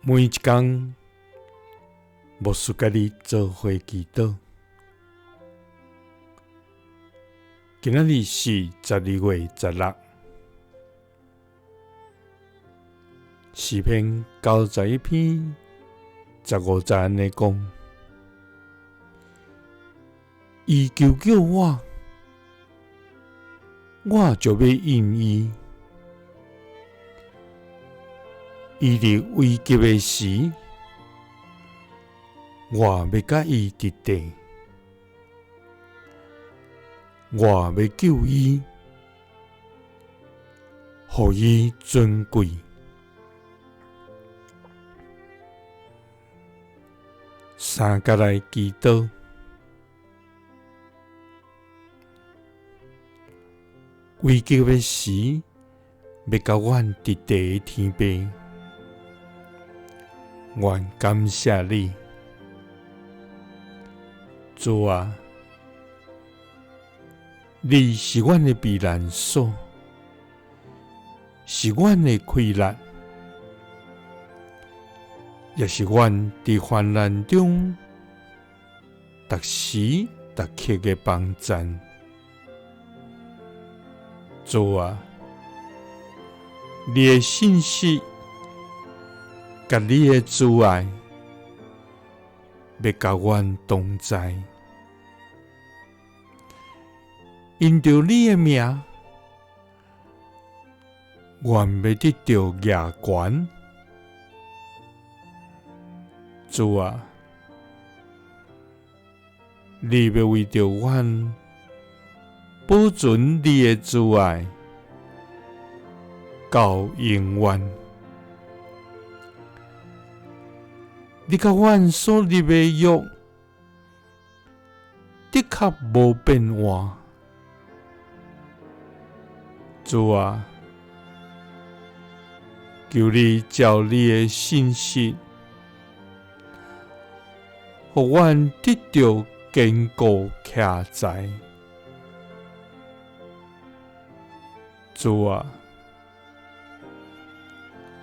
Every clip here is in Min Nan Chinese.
每一工，牧師佮你做伙祈禱。今仔日是12月16，詩篇91篇15節按呢講：伊求叫我，我就欲應伊。伊佇危急的時，我欲佮伊佇地，我欲救伊，予伊尊貴。三佮來祈禱，危急的時，欲佮阮佇地的天父，阮感謝你，主啊，你是阮的避難所，是阮的氣力，也是阮佇患難中逐時逐刻的幫贊。主啊，你的信實佮你的慈愛，欲佮阮同在。因著你的名，阮欲得著額權。主啊，你欲為著阮保存你的慈愛到永遠。你佮阮所立的約，的確無變換。主啊，求你照你的信實，予阮得著堅固徛在。主啊，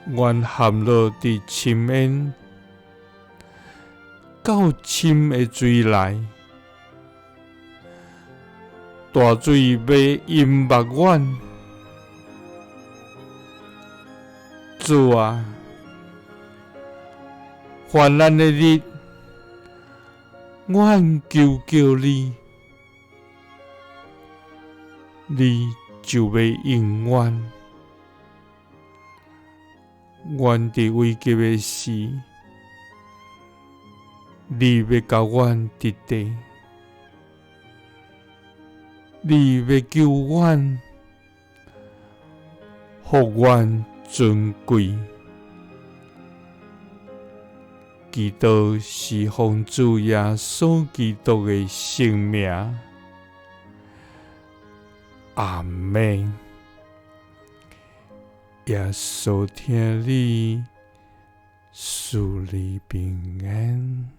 阮陷落佇深淵，夠深的水內，大水欲淹沒阮。主啊，患難的日，阮求叫你，你就欲應阮。阮佇危急的時，你欲佮阮佇地，你欲救阮，予阮尊貴。祈禱是奉主耶穌基督的聖名，阿們。耶穌疼你，賜你平安。